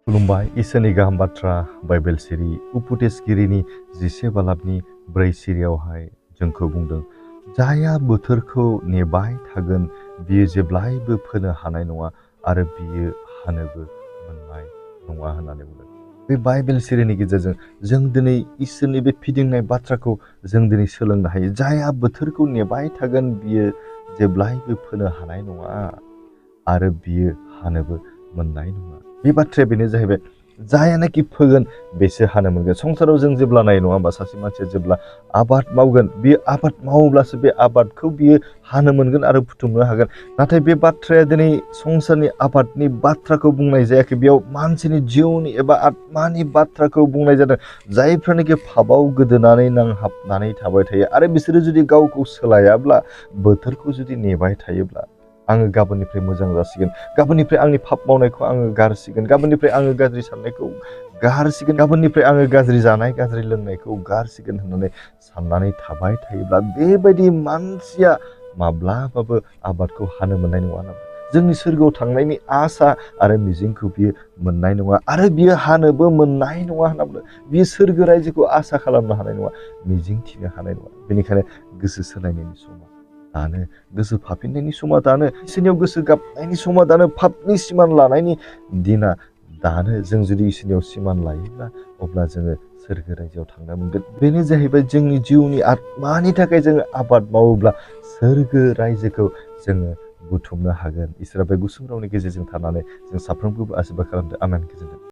खुलुमबाय इसोरनि गाहाम बाथ्रा बाइबेल सिरि उपदेशगिरिनि 11 बालाबनि 4 सिरियावहाय जोंखौ बुंदों, जायहा बोथोरखौ नेबाय थागोन बियो जेब्लायबो फोनो हानाय नङा आरो बियो हानोबो मोननाय नङा होननानै बुंदों। बे बाइबेल सिरिनि गेजेरजों जों दिनै इसोरनि बे फिदिंनाय बाथ्राखौ जों दिनै सोलोंनो हायो। जायहा बोथोरखौ नेबाय थागोन बियो जेब्लायबो फोनो हानाय नङा आरो बियो हानोबो मोननाय नङा। बे बाथ्राया बेनो जाहैबाय, जायानाखि फोगोन बेसो हानो मोनगोन। संसाराव जों जेब्ला नायो नङा होमबा, सासे मानसिया जेब्ला आबाद मावगोन, बियो आबाद मावोब्लासो बे आबादखौ बियो हानो मोनगोन आरो बुथुमनो हागोन। नाथाय बे बाथ्राया दिनै संसारनि आबादनि बाथ्राखौ बुंनाय जायाखै, बेयाव मानसिनि जिउनि एबा आत्मानि बाथ्राखौ बुंनाय जादों। जायफ्रानोखि पापाव गोदोनानै नांहाबनानै थाबाय थायो आरो बिसोरो जुदि गावखौ सोलायाब्ला, बोथोरखौ जुदि नेबाय थायोब्ला, आङो गाबोननिफ्राय मोजां जासिगोन, गाबोननिफ्राय आंनि पाप मावनायखौ आङो गारसिगोन, गाबोननिफ्राय आङो गाज्रि साननायखौ गारसिगोन, गाबोननिफ्राय आङो गाज्रि जानाय गाज्रि लोंनायखौ गारसिगोन होननानै साननानै थाबाय थायोब्ला, बेबायदि मानसिया माब्लाबाबो आबादखौ हानो मोननाय नङा होनना। जोंनि सोरगोआव थांनायनि आसा आरो मिजिंखौ बियो मोननाय नङा आरो बियो हानोबो मोननाय नङा होनना बुंदों। बियो सोरगो रायजोखौ आसा खालामनो हानाय नङा, मिजिं थिनो हानाय नङा। बेनिखायनो गोसो सोलायनायनि समा दानो, गोसो फाफिननायनि समा दानो, इसोरनियाव गोसो गाबनायनि समा दानो, पापनि सिमान लानायनि दिना दानो। जों जुदि इसोरनियाव सिमान लायोब्ला, अब्ला जोङो सोरगो रायजोआव थांनो मोनगोन। बेनो जाहैबाय जोंनि जिउनि आत्मानि थाखाय जोङो आबाद मावोब्ला सोरगो रायजोखौ जोङो बुथुमनो हागोन। इसोरा बे गुसुं रावनि गेजेरजों थानानै जों साफ्रोमखौबो आशीर्बाद खालामदो। आमेन। गोजोनथों।